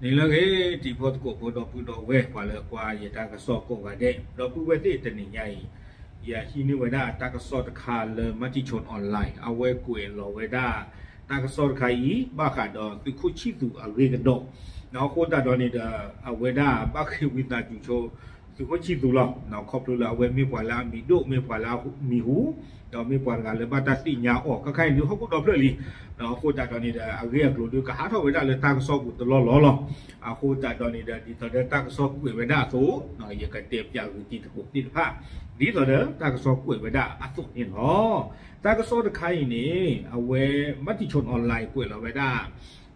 နံၤလၢအဂ့ၤ တံၤဖိသကိးဖိ ဒီပုၢ်ဒီဝဲၢ် ပှၤလၢကွၢ်ယတၢ်ကစီၣ်ကိးဂၤဒဲး ဒီပုၢ်ဝဲၢ်သ့ၣ် တနံၤညါအံၤ ယဟံးန့ၢ်ဝဲဒၣ်တၢ်ကစီၣ်တခါလၢ Matichon Online အဝဲကွဲးလီၤဝဲဒၣ် တၢ်ကစီၣ်တခါအံၤ ဘၣ်ဃးဒီးသုးခိၣ်ဆံၣ်သူးအဂ့ၢ်ကဒီး အဃိသတးဒီးန့ၣ်ဒီး အဝဲဒၣ်ဘၣ်ဃ့ၢ်ဝံသးစူၤဆိ သုးခိၣ်ဆံၣ်သူးလီၤ. ခီဖျိလၢအဝဲမ့ၢ်ပှၤလၢအမံၤဒိၣ် မ့ၢ်ပှၤလၢအမံၤဟူ ဒီးမ့ၢ်ပှၤတဂၤလၢဘၣ်တၢ်သ့ၣ်ညါအီၤ ခဲခါအံၤဒုးဟီၣ်ခိၣ်ဒီဖျၢၣ်လံ. အဃိသတးဒီးန့ၣ်ဒီး အဂ့ၢ်အကျိၤဒုး ကဟးထီၣ်ဝဲဒၣ်လၢတၢ်ကစီၣ်ပူၤတလီၢ်လီၢ်လီၤ. အဃိသတးဒီးန့ၣ်ဒီး ဒ်သိးဒီးတၢ်ကစီၣ်ကွဲးဝဲဒၣ်အသိး ယကတဲပၠးဂုာ်တံၤသကိးသ့ၣ်တဖၣ် ဒ်သိးဒီးတၢ်ကစီၣ်ကွဲးဝဲဒၣ်အသိးန့ၣ်လီၤ. တၢ်ကစီၣ်တခါအံၤန့ၣ် အဝဲ Matichon Online ကွဲးလီၤဝဲဒၣ်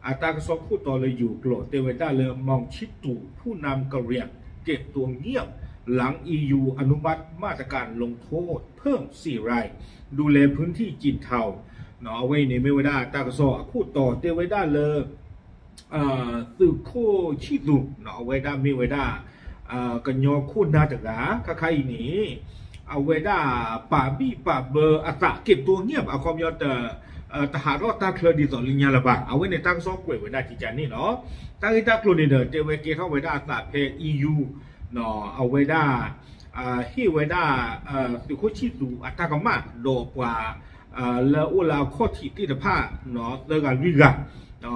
အတၢ်ကစီၣ်ခိၣ်တီလၢယိၤကျိာ် တဲဝဲဒၣ်လၢ မောင်ချစ်သူ ผู้นำกะเหรี่ยง เก็บตัวเงียบ หลัง อี ยู อนุมัติมาตรการลงโทษเพิ่มสี่ราย ดูแลพื้นที่จีนเทา အဝဲအံၤန့ၣ်မ့ၢ်ဝဲဒၣ်တၢ်ကစီၣ်အခိၣ်တီ တဲဝဲဒၣ်လၢ သုးခိၣ်ဆံၣ်သူး အဝဲဒၣ်မ့ၢ်ဝဲဒၣ် ကညီခိၣ်နၢ်တဂၤ ခဲခါအံၤန့ၣ် အဝဲဒၣ်ပာ်ဘံၣ်ပာ်ဘၢအသး เก็บตัวเงียบ အခီပညီ တဟးထီၣ်တၢ်ချၢဒ်သိးလၢညါလၢၤဘၣ်. အဝဲန့ၣ်တၢ်ကစီၣ်ကွဲးဝဲဒၣ်ကကန့ၣ်လီၤ. တၢ်ဂ့ၢ်တၢ်ကျိၤန့ၣ်ဒီး တဲဝဲကဲထီၣ်ဝဲဒၣ်အသးဖဲ EU အဝဲဒၣ် ဟ့ၣ်ဝဲဒၣ် သုးခိၣ်ဆံၣ်သူးအတၢ်ကမၣ် ဒီးပှၤ လၢအအိၣ်လၢအခီၣ်ထံးသ့ၣ်တဖၣ် သၢဂၤလွံၢ်ဂၤ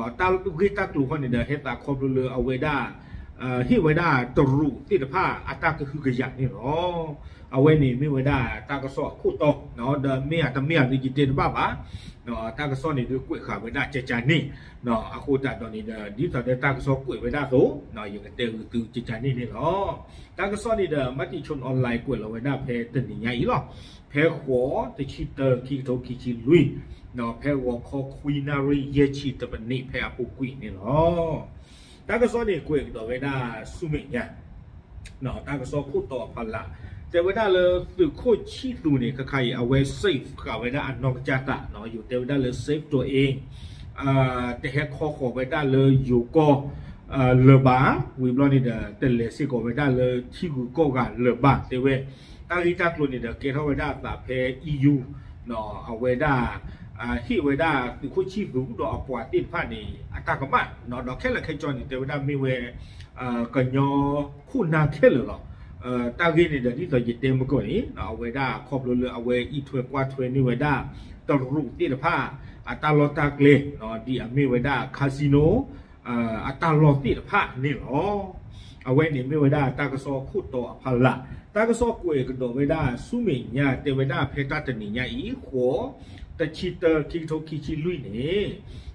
တၢ်ဂ့ၢ်တၢ်ကျိၤခီန့ၣ်ဒီး ဟဲသးခီဖျိလၢအဝဲဒၣ် ဟ့ၣ်ဝဲဒၣ်တရူးသ့ၣ်တဖၣ်အတၢ်ကဟုကယာ်န့ၣ်လီၤ. အဝဲန့ၣ်မ့ၢ်ဝဲဒၣ်တၢ်ကစီၣ်အခိၣ်တီ ဒီးမ့ၢ်အတမ့ၢ်အဒုးယတဲတဘၣ်ဘၣ် တၢ်ကစီၣ်န့ၣ်ဒုးကွဲးဃာ်ဝဲဒၣ်ကကန့ၣ် အဃိသတးဒီးန့ၣ်ဒီး ဒ်သိးဒီးတၢ်ကစီၣ်ကွဲးဝဲဒၣ်အသိး ယကတဲဂုာ်သုကကန့ၣ်န့ၣ်လီၤ. တၢ်ကစီၣ်န့ၣ်ဒီး Matichon Online ကွဲးလီၤဝဲဒၣ်ဖဲတနံၤညါအံၤလီၤ. ဖဲဃိး တဆံတၢ ခံကထိခံဆံလွံၢ် ဖဲဂီၤခီခွံနၣ်ရံၣ် ယဲၢ်ဆံတပနံး ဖဲအပူၤကွံာ်န့ၣ်လီၤ. တၢ်ကစီၣ်န့ၣ်ကွဲးကဒီးဝဲဒၣ်ဆူမဲာ်ညါ တၢ်ကစီၣ်ခိၣ်တီအဖီလာ် တဲဝဲဒၣ်လၢသုးခိၣ်ဆံၣ်သူးန့ၣ် ခဲခါအံၤ အဝဲ save ဃာ်ဝဲဒၣ်အနီၢ်ကစၢ်သး ယိၤတဲဝဲဒၣ်လၢ save တအိၣ်အ့ၣ် တဟဲခီဃီၤဝဲဒၣ်လၢယိၤကီၢ်လၢၤဘၣ်, ဝံၤဘျီန့ၣ်ဒီး တလဲၤစ့ၢ်ကီးဝဲဒၣ်လၢထံဂုၤကီၢ်ဂၤလၢၤဘၣ် တဲဝဲ, တၢ်ဂ့ၢ်တၢ်ကျိၤန့ၣ်ဒီး ကဲထီၣ်ဝဲဒၣ်အသးဖဲ EU အဝဲဒၣ် ဟ့ၣ်ဝဲဒၣ်သုးခိၣ်ဆံၣ်သူးဒီးအပှၤသ့ၣ်တဖၣ်န့ၣ် အတၢ်ကမၣ်, ဒီးခဲလၢာ်ခဲဆ့န့ၣ် တဲဝဲဒၣ်မ့ၢ်ဝဲ ကညီခိၣ်နၢ်ခဲလၢာ်လီၤ. တၢ်ဂ့ၢ်န့ၣ်ဒီး ဒ်သိးယတဲမုၢ်ကီၢ်န့ၣ် အဝဲဒၣ်ခီဖျိလၢအဝဲအံးထွဲကွၢ်ထွဲန့ၢ်ဝဲဒၣ် တရူးသ့ၣ်တဖၣ် အတၢ်လီၢ်တၢ်ကျဲ ဒ်အမ့ၢ်ဝဲဒၣ် casino အတၢ်လီၢ်သ့ၣ်တဖၣ်န့ၣ်လီၤ. အဝဲန့ၣ်မ့ၢ်ဝဲဒၣ်တၢ်ကစီၣ်ခိၣ်တီအဖီလာ်, တၢ်ကစီၣ်ကွဲးကဒီးဝဲဒၣ်ဆူမဲာ်ညါ တဲဝဲဒၣ်ဖဲတၢ်တနံၤညါအံၤ ဃိး တဆံတၢ ခံကထိခံဆံလွံၢ်န့ၣ်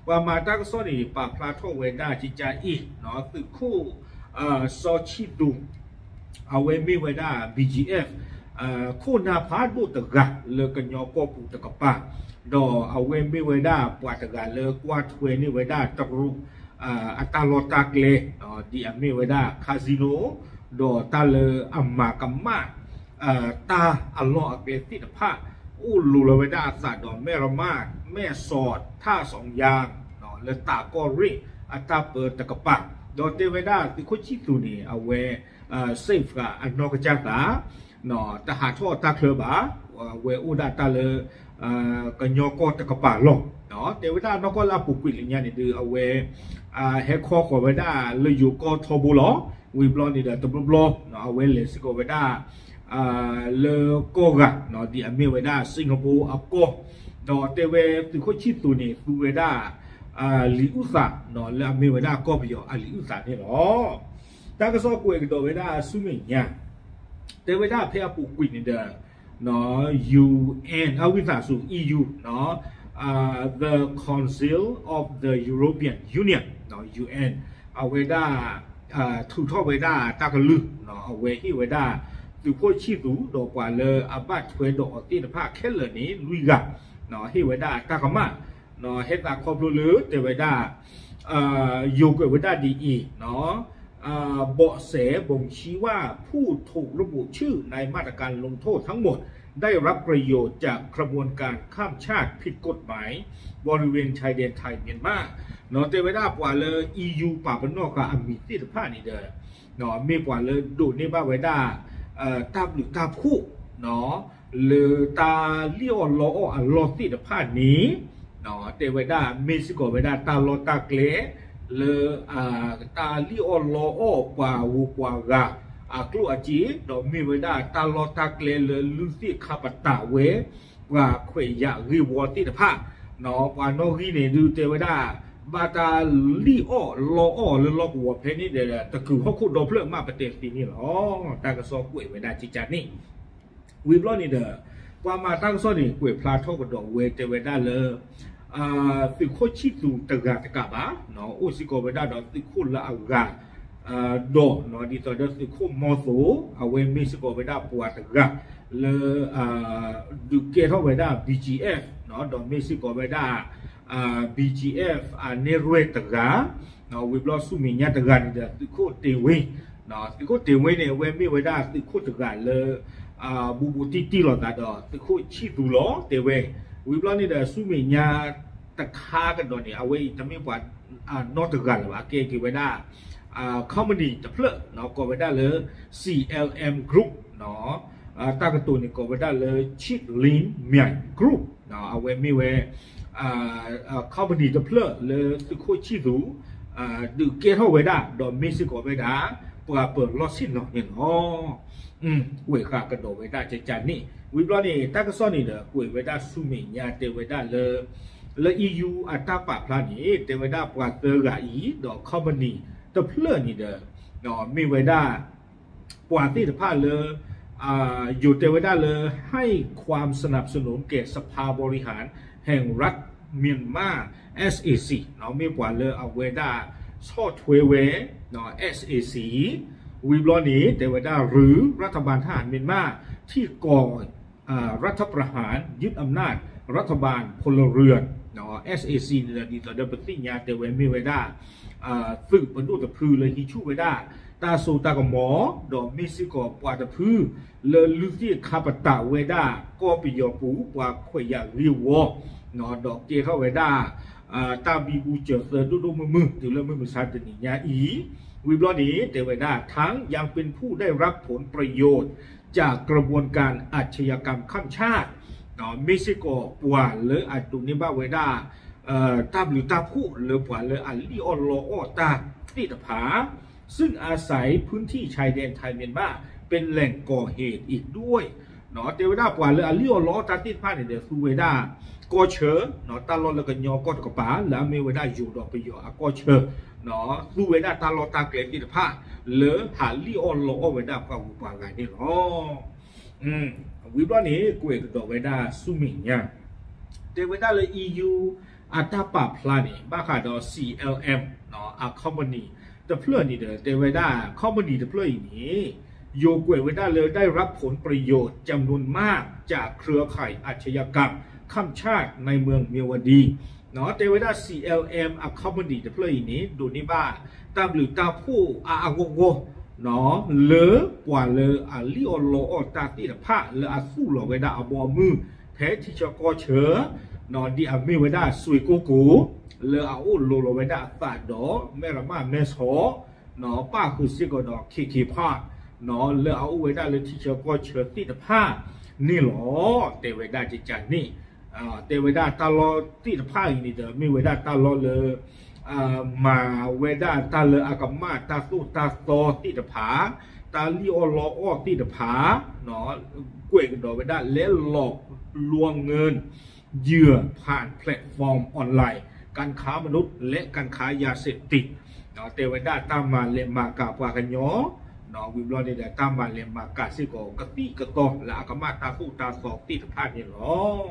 ပှၤမၤတၢ်ကစီၣ်န့ၣ် ပာ်ဖျါထီၣ်ဝဲဒၣ်ကကအံၤ သုးခိၣ် စီၤဆံၣ်သူး အဝဲမ့ၢ်ဝဲဒၣ် BGF ခိၣ်နၢ်ဖးဒိၣ်တဂၤလၢကညီကီၢ်ပူၤတကပၤ, ဒီးအဝဲမ့ၢ်ဝဲဒၣ်ပှၤတဂၤလၢကွၢ်ထွဲန့ၢ်ဝဲဒၣ်တရူး အတၢ်လီၢ်တၢ်ကျဲ ဒ်အမ့ၢ်ဝဲဒၣ် casino ဒီးတၢ်လၢအမၤကမၣ် တၢ်အလီၢ်အကျဲသ့ၣ်တဖၣ် အိၣ်လိၤလီၤဝဲဒၣ်အသးဒီး မဲၢ်ရမၢ် မဲၢ်စီး ထၣ်စီယါ လၢတၢ်ကီၢ်ရ့ၣ်အတၢ်ပၢတကပၤ, ဒီးတဲဝဲဒၣ်သုးခိၣ်ဆံၣ်သူးန့ၣ် အဝဲ save ဃာ်အနီၢ်ကစၢ်သး တဟးထီၣ်အတၢ်ချၢဘၣ်, အဝဲအိၣ်ဒၣ်တၢ်လၢ ကညီကီၢ်တကပၤလီၤ. တဲဝဲဒၣ်နီၢ်ကီၢ်လၢအပူၤကွံာ်လၢညါန့ၣ်ဒီး အဝဲ ဟဲခီဃီၤဝဲဒၣ်လၢယိၤကီၢ်ထီဘိလီၤ. ဝံၤဘျီန့ၣ်ဒီးတဘျီဘျီ အဝဲလဲၤစ့ၢ်ကီးဝဲဒၣ် လၢကီၢ်ဂၤ ဒ်အမ့ၢ်ဝဲဒၣ် စ့ၣ်ကပူၤအကီၢ်, ဒီးတဲဝဲသုးခိၣ်ဆံၣ်သူးန့ၣ် သူဝဲဒၣ် လံာ်အုၣ်သး လၢအမ့ၢ်ဝဲဒၣ်ကီၢ်ပယီၤအလံာ်အုၣ်သးန့ၣ်လီၤ. တၢ်ကစီၣ်ကွဲးကဒီးဝဲဒၣ်ဆူမဲာ်ညါ တဲဝဲဒၣ်ဖဲအပူၤကွံာ်န့ၣ်ဒီး UN အဝံသးစူၤ EU, the Council of the European Union, UN အဝဲဒၣ် ထုးထီၣ်ဝဲဒၣ်တၢ်ကလုၢ်, အဝဲဟ့ၣ်ဝဲဒၣ် သုးခိၣ်ဆံၣ်သူး ဒီးပှၤလၢအဘၣ်ထွဲဒီးအီၤသ့ၣ်တဖၣ်ခဲလၢာ်န့ၣ် လွံၢ်ဂၤ ဟ့ၣ်ဝဲဒၣ်တၢ်ကမၣ်, ဟဲသးခီဖျိလၢတဲဝဲဒၣ် ယိၤကွဲးဝဲဒၣ်ဒ်အံၤ เบาะแสบ่งชี้ว่าผู้ถูกระบุชื่อในมาตรการลงโทษทั้งหมดได้รับประโยชน์จากขบวนการข้ามชาติผิดกฎหมายบริเวณชายแดนไทย-เมียนมา တဲဝဲဒၣ်ပှၤလၢ EU ပာ်ပနီၣ်ဃာ်အမံၤသ့ၣ်တဖၣ်န့ၣ်ဒီး မ့ၢ်ပှၤလၢဒိးန့ၢ်ဘၣ်ဝဲဒၣ် တၢ်ဘျုးတၢ်ဖှိၣ် လၢတၢ်လံၣ်အီၣ်လီအီၣ်အလီၢ်သ့ၣ်တဖၣ်န့ၣ် တဲဝဲဒၣ်မ့ၢ်စ့ၢ်ကီးဝဲဒၣ်တၢ်လီၢ်တၢ်ကျဲ လၢ တၢ်လံၣ်အီၣ်လီအီၣ်ပှၤဂုၤပှၤဂၤ အကျိၣ်အစ့ ဒီးမ့ၢ်ဝဲဒၣ်တၢ်လီၢ်တၢ်ကျဲလၢလုၢ်သ့ၣ်ခါပတာ်ဝဲ ပှၤခွဲးယာ်ဂ့ၢ်ဝီသ့ၣ်တဖၣ်, ပှၤနီၣ်ဂံၢ်န့ၣ်ဒုးတဲဝဲဒၣ် ဘၣ်တၢ်လံၣ်အီၣ်လီအီၣ်လၢလီၢ်ကဝီၤဖဲန့ၣ်ဒီး တကုာ်ဟီၣ်ခိၣ်ဒီဖျၢၣ်မးပတဲသ့န့ၣ်လီၤ. တၢ်ကစီၣ်ကွဲးဝဲဒၣ်ကကန့ၣ် ဝံၤဘျီန့ၣ်ဒီး ပှၤမၤတၢ်ကစီၣ်န့ၣ် ကွဲးဖျါထီၣ်ကဒီးဝဲတဲဝဲဒၣ်လၢ သုးခိၣ်ဆံၣ်သူတဂၤတကးဘၣ် အိၣ်စ့ၢ်ကီးဝဲဒၣ်ဒီးသုးခိၣ်လၢအဂၤ ဒီး ဒ်သိးဒီးသုးခိၣ်မီသိး အဝဲမ့ၢ်စ့ၢ်ကီးဝဲဒၣ်ပှၤတဂၤ လၢ ဒုးကဲထီၣ်ဝဲဒၣ် BGF ဒီးမ့ၢ်စ့ၢ်ကီးဝဲဒၣ် BGF အနဲၣ်ရွဲၣ်တဂၤ ဝံၤဘျီဆူမဲာ်ညါတဂၤန့ၣ်ဒီး သုးခိၣ်တ့ၢ်ဝ့ သုးခိၣ်တ့ၢ်ဝ့န့ၣ် အဝဲမ့ၢ်ဝဲဒၣ်သုးခိၣ်တဂၤလၢ ဘူးဘူးတံၢ်တံၢ်လိာ်သးဒီးသုးခိၣ်ဆံၣ်သူလီၤ တဲဝဲ, ဝံၤဘျီန့ၣ်ဒီးဆူမဲာ်ညါတခါကဒီးန့ၣ် အဝဲအံၤတမ့ၢ်ပှၤနီတဂၤလၢၤဘၣ် ကဲက့ၤဝဲဒၣ် company တဖျၢၣ် ကိးဝဲဒၣ်လၢ CLM Group တၢ်ကတိၤန့ၣ်ကိးဝဲဒၣ်လၢ Chit Lin Myan Group အဝဲမ့ၢ်ဝဲ company တဖျၢၣ်လၢသုးခိၣ်ဆံၣ်သူ ဒုးကဲထီၣ်ဝဲဒၣ် ဒီးမ့ၢ်စ့ၢ်ကီးဝဲဒၣ် ပှၤပၢၤလီၢ်ဆ့ၣ်နီၤန့ၣ်လီၤ. ကွဲးဃာ်ကဒီးဝဲဒၣ်ကကန့ၣ် ဝံၤဘျီန့ၣ် တၢ်ကစီၣ်န့ၣ်ဒီး ကွဲးဝဲဒၣ်ဆူမဲာ်ညါတဲဝဲဒၣ်လၢ လၢ EU အတၢ်ပာ်ဖျါန့ၣ် တဲဝဲဒၣ်ပှၤသၢဂၤအံၤ ဒီး company တဖျၢၣ်န့ၣ်ဒီး မ့ၢ်ဝဲဒၣ် ပှၤသ့ၣ်တဖၣ်လၢ ယိၤတဲဝဲဒၣ်လၢ ให้ความสนับสนุนแก่สภาบริหารแห่งรัฐ မြန်မာ SAC မ့ၢ်ပှၤလၢအဝဲဒၣ်ဆီၣ်ထွဲဝဲ SAC ဝံၤဘျီန့ၣ် တဲဝဲဒၣ် หรือรัฐบาลทหารเมียนมาที่ก่อรัฐประหารยึดอำนาจรัฐบาลพลเรือน SAC န့ၣ်ဒီး ဒ်သိးဒီးပသ့ၣ်ညါတဲဝဲမ့ၢ်ဝဲဒၣ် သုးပဒိၣ်တဖုလၢဟံးဆူၣ်ဝဲဒၣ် တၢ်စိတၢ်ကမီၤ ဒီးမ့ၢ်စ့ၢ်ကီးပှၤတဖု လၢလုၢ်သ့ၣ်ခါပတာ်ဝဲဒၣ် ကီၢ်ပယီၤပူၤ ပှၤခွဲးယာ်ဂ့ၢ်ဝီ ဒီးကဲထီၣ်ဝဲဒၣ် တၢ်ဘံဘူစၢၤသၢဒိၣ်ဒိၣ်မုၢ်မုၢ် တုၤလၢမုၢ်မဆါတနံၤညါအံၤ ဝံၤဘျီန့ၣ် တဲဝဲဒၣ် ทั้งยังเป็นผู้ได้รับผลประโยชน์จากกระบวนการอาชญากรรมข้ามชาติ မ့ၢ်စ့ၢ်ကီးပှၤလၢအဒိးန့ၢ်ဘၣ်ဝဲဒၣ် တၢ်ဘျုးတၢ်ဖှိၣ်လၢပှၤလၢအလံၣ်အီၣ်လီအီၣ်တၢ်သ့ၣ်တဖၣ် ซึ่งอาศัยพื้นที่ชายแดนไทยเมียนมาเป็นแหล่งก่อเหตุอีกด้วย တဲဝဲဒၣ်ပှၤလၢအလံၣ်အီၣ်လီအီၣ်တၢ်သ့ၣ်တဖၣ်န့ၣ်ဒီး သူဝဲဒၣ် ကီၢ်ဆၢ တၢ်လီၢ်လၢကညီကီၢ်တကပၤ လၢအမ့ၢ်ဝဲဒၣ်ယိၤဒီးပယီၤအကီၢ်ဆၢ သူဝဲဒၣ်တၢ်လီၢ်တၢ်ကျဲသ့ၣ်တဖၣ် လၢဟးလံၣ်အီၣ်လီအီၣ်ဝဲဒၣ်ပှၤဂုၤပှၤဂၤန့ၣ်လီၤ. ဝံၤဘျီန့ၣ် ကွဲးကဒီးဝဲဒၣ်ဆူမဲာ်ညါ တဲဝဲဒၣ်လၢ EU အတၢ်ပာ်ဖျါန့ၣ် ဘၣ်ဃးဒီး CLM အ company တဖျၢၣ်န့ၣ်ဒီး တဲဝဲဒၣ် company တဖျၢၣ်အံၤန့ၣ် ယိၤကွဲးဝဲဒၣ်လၢ ได้รับผลประโยชน์จำนวนมากจากเครือข่ายอาชญากรรมข้ามชาติในเมืองเมียวดี တဲဝဲဒၣ် CLM အ company တဖျၢၣ်အံၤန့ၣ် ဒိးန့ၢ်ဘၣ် တၢ်ဘျုးတၢ်ဖှိၣ်အါအါဂီၢ်ဂီၢ် လၢပှၤလၢအလံၣ်အီၣ်လီအီၣ်တၢ်သ့ၣ်တဖၣ် လၢအသူၣ်လီၤဝဲဒၣ်အဘီအမုၢ် ဖဲထံဆၢကီၢ်ဆၢ ဒ်အမ့ၢ်ဝဲဒၣ်စွ့ၢ်ကိၢ်ကိၢ် လၢအအိၣ်လိၤလီၤဝဲဒၣ်အသးဒီး မဲၢ်ရမၢ်မဲၢ်ဆီး ပၣ်ဃုာ်စ့ၢ်ကီးဒီး KK Park လၢအအိၣ်ဝဲဒၣ်လၢထံဆၢကီၢ်ဆၢသ့ၣ်တဖၣ်န့ၣ်လီၤ. တဲဝဲဒၣ်ကကန့ၣ် တဲဝဲဒၣ်တၢ်လီၢ်သ့ၣ်တဖၣ်အံၤန့ၣ်ဒီး မ့ၢ်ဝဲဒၣ်တၢ်လီၢ်လၢ မၤဝဲဒၣ်တၢ်လၢအကမၣ်တၢ်သိၣ်တၢ်သီသ့ၣ်တဖၣ်, တၢ်လံၣ်အီၣ်လီအီၣ်သ့ၣ်တဖၣ် ကွဲးကဒီးဝဲဒၣ် และหลอกลวงเงินเหยื่อผ่านแพลตฟอร์มออนไลน์ การค้ามนุษย์และการค้ายาเสพติด တဲဝဲဒၣ်တၢ်မၤလဲၤမၤကၤပှၤကညီ ဝံၤဘျီန့ၣ်ဒီး တၢ်မၤလဲၤမၤကၤစ့ၢ်ကီးကသံၣ်ကသီလၢအကမၣ်တၢ်သိၣ်တၢ်သီသ့ၣ်တဖၣ်န့ၣ်လီၤ.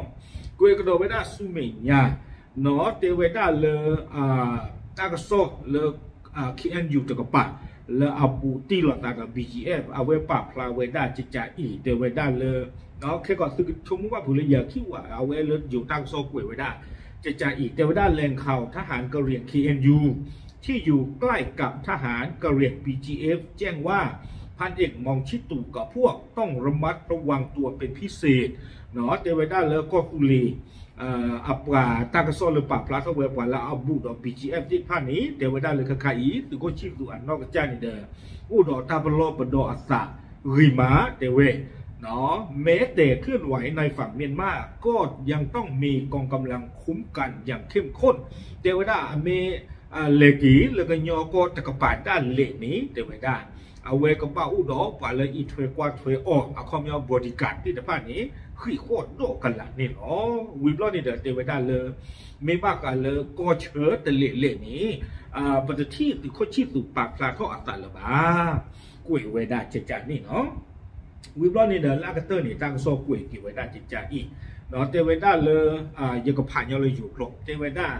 ကွဲးကဒီးဝဲဒၣ်ဆူမဲာ်ညါ တဲဝဲဒၣ်လၢ တၢ်ကစီၣ်လၢ KNU တကပၤ လၢအဘူးတံၢ်လိာ်သးဒီး BGF အဝဲပာ်ဖျါဝဲဒၣ်ကကအံၤ တဲဝဲဒၣ်လၢ ခဲကီးသုကဆိကမိၣ်ဘၣ်ဖုးလၢယၤခံဝဲ အဝဲလၢယိၤတၢ်ကစီၣ်ကွဲးဝဲဒၣ် ကကအံၤ တဲဝဲဒၣ် แหล่งข่าวทหารกะเหรี่ยง เคเอ็นยู ที่อยู่ใกล้กับทหารกะเหรี่ยง บีจีเอฟ แจ้งว่าพันเอกมองชิตุกับพวกต้องระมัดระวังตัวเป็นพิเศษ တဲဝဲဒၣ်လၢကီၢ်သူလ့ၤ အပှၤတၢ်ကစီၣ်လၢပာ်ဖျါထီၣ်ဝဲပှၤလၢအဘူးဒီး BGF သ့ၣ်တဖၣ်န့ၣ် တဲဝဲဒၣ်လၢခဲခါအံၤ သုးခိၣ်ဆံၣ်သူအနီၢ်ကစၢ်န့ၣ်ဒီး အိၣ်ဒီးတၢ်ပလီၢ်ပဒီအသးဂ့ၤမး တဲဝဲ แม้แต่เคลื่อนไหวในฝั่งเมียนมาก็ยังต้องมีกองกำลังคุ้มกันอย่างเข้มข้น တဲဝဲဒၣ်အမ့ၢ် လဲၤက့ၤလၢကညီကီၢ်တကပၤဒၣ်လဲာ်န့ၣ် တဲဝဲဒၣ် အဝဲကဘၣ်အိၣ်ဒီးပှၤလၢအံးထွဲကွၢ်ထွဲအီၤ အခီပညီ bodyguard သ့ၣ်တဖၣ်န့ၣ် ဃံးဃီၣ်ဒီးကလးန့ၣ်လီၤ. ဝံၤဘျီန့ၣ်ဒီးတဲဝဲဒၣ်လၢ မ့ၢ်ဘၣ်ဃးလၢကီၢ်ဆၢတလဲၤလဲၣ်န့ၣ် ပတထံၣ်သုးခိၣ်ဆံၣ်သူးပာ်ဖျါထီၣ်အသးလၢၤဘၣ် ကွဲးဝဲဒၣ်ကကန့ၣ်လီၤ. ဝံၤဘျီန့ၣ်ဒီး လၢအကတၢၢ်န့ၣ် တၢ်ကစီၣ်ကွဲးက့ၤဝဲဒၣ်ကကအံၤ ဒီးတဲဝဲဒၣ်လၢ ယကဖးညီလၢယိၤကျိာ် တဲဝဲဒၣ်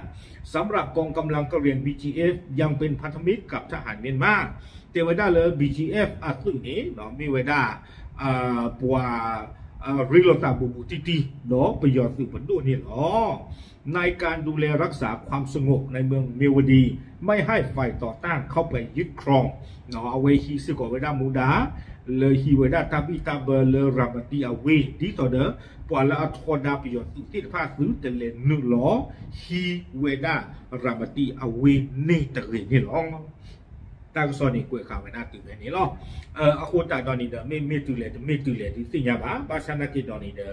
สำหรับกองกำลังกะเหรี่ยง บีจีเอฟ ยังเป็นพันธมิตรกับทหารเมียนมา တဲဝဲဒၣ်လၢ ဘီကၠံအၣ် အသုးန့ၣ် မ့ၢ်ဝဲဒၣ် ပှၤ ရ့လိာ်သးဘူးဘူးတံၢ်တံၢ် ဒီးပယီၤသုးပဒိၣ်န့ၣ်လီၤ. ในการดูแลรักษาความสงบในเมืองเมียวดี ไม่ให้ฝ่ายต่อต้านเข้าไปยึดครอง အဝဲဟံးစ့ၢ်ကီးဝဲဒၣ်မူဒါ လၢဟံးဝဲဒၣ်တၢ်ဘံၣ်တၢ်ဘၢလၢရၤမတံအဝ့ၢ် ဒ်သိးဒီး ပှၤလၢအထီဒါပယီၤသုးသ့ၣ်တဖၣ်သုတလဲၤနုာ်လီၤ ဟံးဝဲဒၣ်ရၤမတံအဝ့ၢ်န့ၣ်တဂ့ၤန့ၣ်လီၤ. တၢ်ကစီၣ်န့ၣ်ကွဲးဃာ်ဝဲဒၣ်တုၤဖဲန့ၣ်လီၤ. အဃိသတးဒီးန့ၣ်ဒီး မ့ၢ်မ့ၢ်တုၤလဲၣ်တမ့ၢ်တုၤလဲၣ်ဒုးသ့ၣ်ညါဘၣ်. ဘၣ်ဆၣ်သနာ်က့ဒီးန့ၣ်ဒီး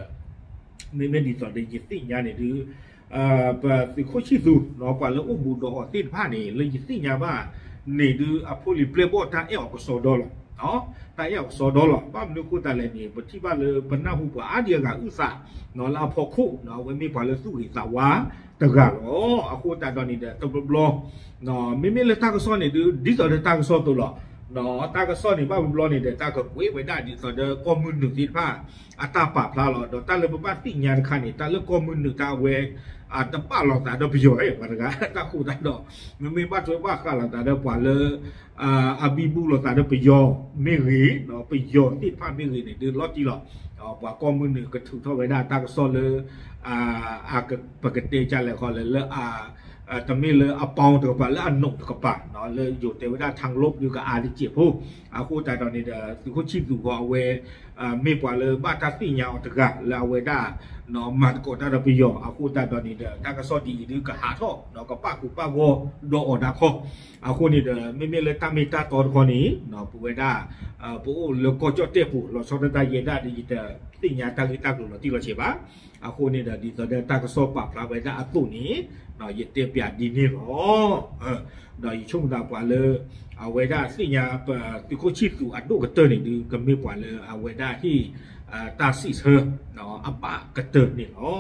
မ့မ့ၢ်ဒ်သိးဒီးယသ့ၣ်ညါန့ၣ်ဒုး ပသုးခိၣ်ဆံၣ်သူး ပှၤလၢအိၣ်ဘူးဒီးအီၤသ့ၣ်တဖၣ်န့ၣ် လၢယသ့ၣ်ညါဘၣ်န့ၣ်ဒုး အဖိလံၤပျဲၢ်ဘီၣ်တၢ်အဲၣ်အီၤကစီဒီလီၤ. တၢ်အဲၣ်အီၤကစီဒီလီၤ. ဘၣ်မနုၤအဃိသတးလဲၣ်န့ၣ် ပထံၣ်ဘၣ်လၢပနၢ်ဟူပှၤအါဒံအါဂၤအုၣ်သး လၢအဖီခိၣ် အဝဲမ့ၢ်ပှၤလၢသူၣ်ဂ့ၤသးဝါတဂၤလီၤ. အဃိသတးဒီးန့ၣ်ဒီး တဘျီဘျီ မ့မ့ၢ်လၢတၢ်ကစီၣ်န့ၣ်ဒုး ဒ်သိးဒီးတၢ်ကစီၣ်အသိးလီၤ. တၢ်ကစီၣ်န့ၣ် ဘၣ်ဘျီဘျီန့ၣ်ဒီး တၢ်ကကွဲးဝဲဒၣ်ဒ်သိးဒီးကီၢ်မုၢ်နုာ်သ့ၣ်တဖၣ် အတၢ်ပာ်ဖျါလီၤ. ဒီးတၢ်လၢပဘၣ်သ့ၣ်ညါတခါန့ၣ် တၢ်လၢကီၢ်မုၢ်နုာ်တၢ်အဝဲ တဘၣ်လိာ်သးဒီးပယီၤ ပှၤတဂၤ တၢ်ဃိသတးဒီး မ့မ့ၢ်ဘၣ်ထွဲဘၣ်ဃးလိာ်သးဒီးပှၤလၢ အဘံဘူလိာ်သးဒီးပယီၤမ့ၢ်ဂ့ၤ ပယီၤသ့ၣ်တဖၣ်မ့ၢ်ဂ့ၤန့ၣ် ဒုးလီၤတံၢ်လီၤ. ပှၤကီၢ်မုၢ်နုာ်ကထုးထီၣ်ဝဲဒၣ်တၢ်ကစီၣ်လၢ ပကတဲကလဲာ်ဃီလဲၣ်လၢ တမ့ၢ်လၢအပီတကပၤ လၢအနိးတကပၤ လၢယိၤတဲဝဲဒၣ် ทางลบ ဒုးကအါတစဲးဖိ အဃိသတးဒီးန့ၣ်ဒီး သုးခိၣ်ဆံၣ်သူးဃီအဝဲ မ့ၢ်ပှၤလၢဘၣ်တၢ်သ့ၣ်ညါအီၤတဂၤ လၢအဝဲဒၣ် မၤသကိးတၢ်ဒီးပယီၤ အဃိသတးဒီးန့ၣ်ဒီး တၢ်ကစီၣ်ဒ်အံၤဒုးကဟးထီၣ် ကပာ်ဃုာ်ပာ်ဂီၢ်ဒီးအီၤဒၣ်ခီ အဃိန့ၣ်ဒီး မ့မ့ၢ်လၢတၢ်မ့ၢ်တၢ်တီတခီန့ၣ် ပဝဲဒၣ် ပအိၣ်လၢကီၢ်ကၠီၣ်တဲၣ်ပူၤ လီၤဆီဒၣ်တၢ်ယဲဒၣ်ဒီး ယတသ့ၣ်ညါတၢ်ဂ့ၢ်တၢ်ကျိၤလီၤတံၢ်လီၤဆဲးဘၣ်. အဃိန့ၣ်ဒီး ဒ်သိးဒီးတၢ်ကစီၣ်ပာ်ဖျါဝဲဒၣ်အသိးန့ၣ် ယတဲပၠးဒ်န့ၣ်လီၤ. ဒီးယဆိကမိၣ်သးပှၤလၢ အဝဲဒၣ်သ့ၣ်ညါပသုးခိၣ်ဆံၣ်သူးအဒိၣ်ကတၢၢ်န့ၣ်ဒုး ကမ့ၢ်ပှၤလၢအဝဲဒၣ်ဟ့ၣ် တၢ်စံးဆၢ အဘၣ်ကတၢၢ်န့ၣ်လီၤ.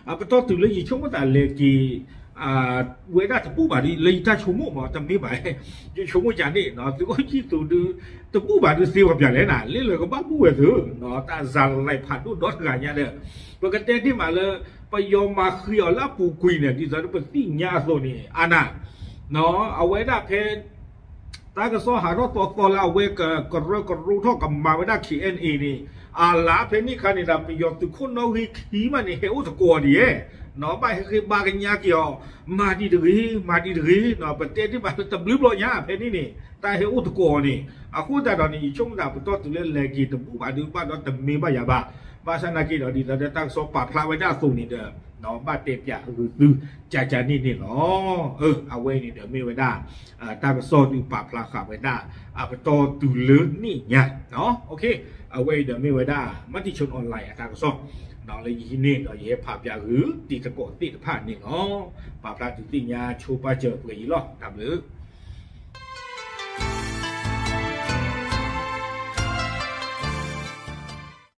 အပတီၢ်တုၤလၢယဆိကမိၣ်သးလဲၤက့ၤ ဝဲဒၣ်တဘူၣ်ဘၣ်ဒုး လၢယတၢ်ဆိကမိၣ်မ့ၢ်တမ့ၢ်ဘၣ် ယဆိကမိၣ်ယၤန့ၣ် သုးခိၣ်ဆံၣ်သူးဒုး တဘူၣ်ဘၣ်ဒုးသ့ဝဲပၠးလဲၣ်နၤ လ့လၢကဘၣ်ဘူၣ်ဝဲသုး တၢ်စၤလံဖးဒိၣ်ဒီတဂၤညါဒီး ပကတဲတ့ၢ်မးလၢ ပယီၤမၤဃံးအီၤလၢအပူၤကွံာ်န့ၣ် ဒ်သိးဒီးပသ့ၣ်ညါအသိးန့ၣ် အါနၤ အဝဲဒၣ်ဖဲ တၢ်ကစီၣ်ဟးထီၣ်သီသီလၢအဝဲကကရၢကရိထီၣ်ကမၤဝဲဒၣ် KNA န့ၣ် အလါဖဲန့ၣ်အခါန့ၣ်ဒီး ပယီၤသုးခိၣ်နီၣ်ဂံၢ်ခံမးန့ၣ် ဟဲအိၣ်သကိးအီၤဒ်အံၤ ဘၣ်ဟ့ၣ်ဂံၢ်ဘါကညါက့ၤအီၤ မၤဒံးတဂ့ၤ မၤဒံးတဂ့ၤ ပတဲတ့ၢ်မးလၢတဘျုးဘျီညါ ဖဲန့ၣ်န့ၣ် တၢ်ဟဲအိၣ်သကိးအီၤန့ၣ် အဃိသတးဒီးန့ၣ် ယဆိကမိၣ်သးပတီၢ်တုၤလၢလဲၤက့ၤတဘူၣ်ဘၣ်ဒုးဘၣ်ဒီးတမ့ၢ်ဘၣ်ယၤဘၣ် ဘၣ်ဆၣ်သနာ်က့ဒီး ဒ်သိးဒီးတၢ်ကစီၣ်ပာ်ဖျါဝဲဒၣ်အသိးန့ၣ်ဒီး ဘၣ်တဲပၠးဂုာ်သု ကကန့ၣ်န့ၣ်လီၤ. အဝဲအံၤန့ၣ်ဒီးမ့ၢ်ဝဲဒၣ် တၢ်ကစီၣ်ဒုးပာ်ဖျါဃာ်ဝဲဒၣ် အပတီၢ်တုၤလၢန့ၣ်ညါ အဝဲအံၤဒီးမ့ၢ်ဝဲဒၣ် မၤတံၣ်ဆိ online အတၢ်ကစီၣ် လၢယဟံးန့ၢ်ဒီးယဟဲဖးပၠးဂုာ်တံၤသကိးသ့ၣ်တဖၣ်န့ၣ်လီၤ. ပာ်ဖျါဒုးသ့ၣ်ညါဆိပာ်စၢၤပှဲၤအံၤလီၤ. တၢ်ဘျုး